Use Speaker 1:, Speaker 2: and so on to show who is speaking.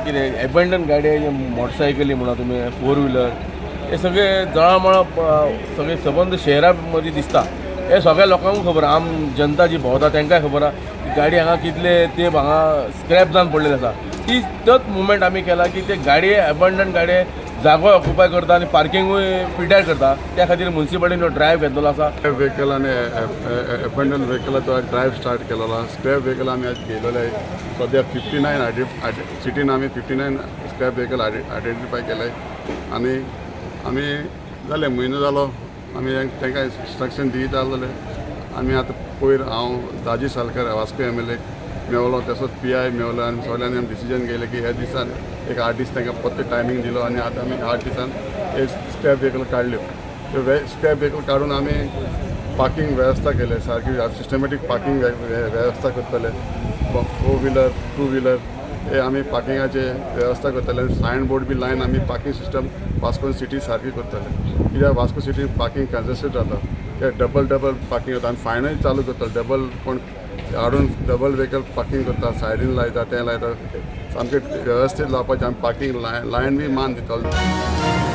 Speaker 1: कितें एबंडन गाडये, मोटरसायकली म्हणा तुमी, फोर व्हिलर, हे सगळे जळामळा सगळे सबंद शहरा मदीं दिसता. हे सगळ्या लोकांक खबर, आम जनता जी भोंवता तांकांय खबर आहा गाडी हांगा कितले तेंप हांगा स्क्रॅप जावन पडलेले आसा. ती तोच मुवमेंट आमी केला की ते गाडये एबंडन गाडये जागो ऑक्युपाय करता आनी पार्किंगूय पिड्ड्यार करता. त्या खातीर मुन्सिपालिटीन ड्रायव्ह घेतलेलो आसा.
Speaker 2: व्हेकल आनी एबंडन व्हेकलाचो ड्रायव्ह स्टार्ट केलेलो आसा. स्क्रॅप व्हेकल आमी आज घेयलेले सद्या 59 सिटीन आमी 59 स्क्रॅप व्हेकल आयडेंटिफाय केले आनी आमी जाले म्हयनो जालो आमी तांकां इन्स्ट्रक्शन दित आसलेले. आमी आतां पयर हांव दाजी सालकर वास्को MLA मेवलो, तसोच PI मेवलो आनी सगळ्यांनी आमी डिसिजन घेयलें की ह्या दिसान एक 8 दीस तांकां परते टायमींग दिलो आनी आतां आमी 8 दिसान हे स्क्रॅप व्हेकल काडल्यो. त्यो स्क्रॅप व्हेकल काडून आमी पार्किंग वेवस्था केले, सारकी सिस्टमॅटीक पार्किंग वेवस्था करतले. 4 व्हिलर 2 व्हिलर हे आमी पार्किंगाचे वेवस्था करतले. सायन बोर्ड बी लायन आमी पार्किंग सिस्टम वास्को सिटी सारकी करतले. कित्याक वास्को सिटी पार्किंग कंजेस्टेड जाता, ते डबल डबल पार्किंग जाता आनी फायनूय चालू करतले. डबल कोण हाडून डबल व्हेकल पार्किंग करता, सायडीन लायता, तें लायता, सामकें वेवस्थीत लावपाचें आमी पार्किंग लायन बी मान दितले.